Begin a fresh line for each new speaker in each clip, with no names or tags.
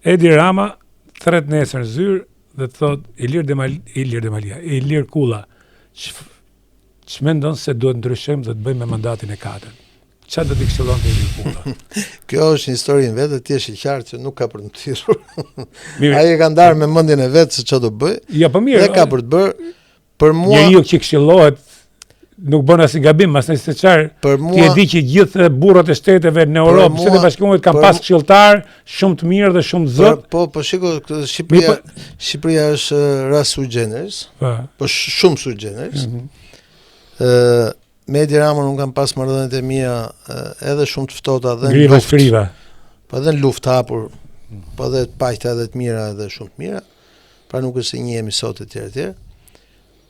Edi Rama thret nesër në zyrë dhe të thotë Ilir Demal Ilir Demalia, Ilir Kulla, ç'mendon se duhet ndryshojmë dhe të bëjmë me mandatin e katërt? Ça do t'i këshillonte Ilir
Kulla? Kjo është një histori në vete, ti je i qartë që nuk ka për të më thirrur. Ai e ka ndarë me mendjen e vet se çfarë do bëj.
Jo, po mirë.
Dhe ka për të bërë.
Për mua njeriu që këshillohet nuk bën asnjë gabim, as nëse çfarë. Për mua ti e di që gjithë burrat e shteteve në Europë, Shtetet e Bashkuara kanë pas këshilltar shumë të mirë dhe shumë
zot. Po, po shiko, Shqipëria, po, Shqipëria është rast sui generis. Po, po shumë sui generis. Mm -hmm. Ë me Edi Ramën unë kam pas marrëdhëniet e mia edhe shumë të ftohta dhe
në luftë. Griva.
Po edhe në luftë hapur, po edhe të paqta edhe të mira edhe shumë të mira. Pra nuk është se njihemi sot etj etj.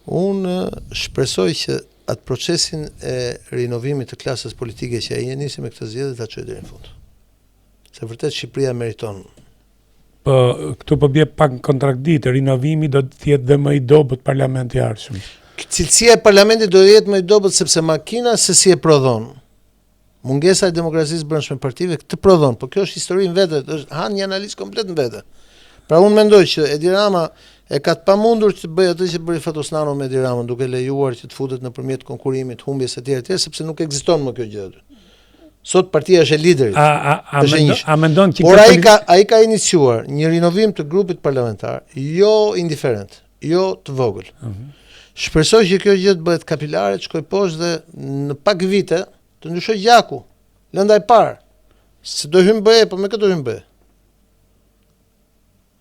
Unë shpresoj që atë procesin e rinovimit të klasës politike që ai e nisi me këtë zgjedhje ta çojë deri në fund. Se vërtet Shqipëria meriton.
Po këtu po bie pak në kontradiktë, rinovimi do të jetë dhe më i dobët parlamenti i
ardhshëm. Cilësia e parlamentit do të jetë më i dobët sepse makina se si e prodhon. Mungesa e demokracisë brendshme partive këtë prodhon, po kjo është histori në vete, është han një analizë komplet në vete. Pra unë mendoj që Edi Rama e ka të pamundur të bëjë atë që bëri Fatos Nano me Edi Ramën, duke lejuar që të futet nëpërmjet konkurimit, humbjes etj etj, sepse nuk ekziston më kjo gjë aty. Sot partia është e liderit.
A a a mendon, a mendon
që Por ai ka ai ka iniciuar një rinovim të grupit parlamentar, jo indiferent, jo të vogël. Uh mhm. -huh. Shpresoj që kjo gjë të bëhet kapilare, të shkojë poshtë dhe në pak vite të ndryshojë gjaku. Lënda e parë. Se do hyjmë BE, po me këtë do hyjmë BE.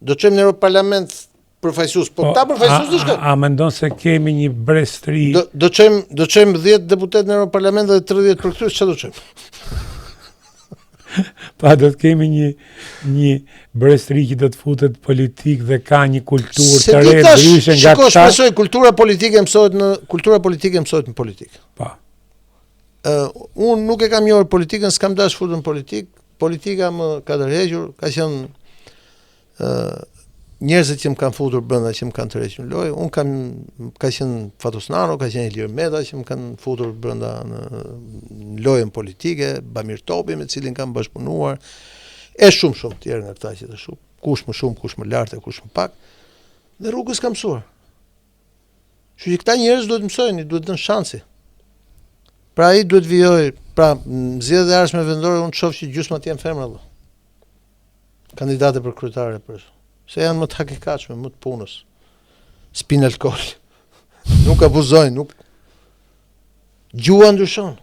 Do çojmë në Europarlament përfaqësues, po, po këta përfaqësues
do shkojnë. A, a mendon se kemi një brez
të ri? Do do çojmë do çojmë 10 deputetë në Europarlament dhe 30 përkthyes, çfarë do çojmë?
Pa do të kemi një një brez të ri që do të futet politikë dhe ka një kulturë të re
ndryshe nga këta. Shiko, shpresoj kultura politike mësohet në kultura politike mësohet në politikë.
Po.
Ë uh, unë nuk e kam njohur politikën, s'kam dashur futem në politikë. Politika më ka tërhequr, ka qenë ë uh, njerëzit që më kanë futur brenda që më kanë tërhequr në lojë, unë kam ka qenë Fatos Nano, ka qenë Ilir Meta që më kanë futur brenda në, në lojën politike, Bamir Topi me cilin kam bashkëpunuar, e shumë shumë tjerë nga këta që të shumë, kush më shumë, kush më lart e kush më pak. Dhe rrugës kam mësuar. Kështu që këta njerëz duhet mësojnë, duhet dhënë shansi. Pra ai duhet vijojë, pra në zgjedhjet e ardhshme vendore unë shoh që gjysma të jenë femra vëlla. Kandidate për kryetare për. Se janë më të hakikatshme, më të punës. S'pinë alkool. Nuk abuzojnë, nuk Gjuha ndryshon.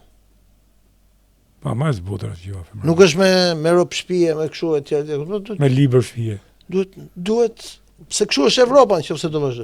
Po, më e zbutur është gjuha
femërore. Nuk është me me rob shtëpie, me kështu etj etj.
Me libër shtëpie.
Duhet duhet se kështu është Evropa nëse do vazhdoj.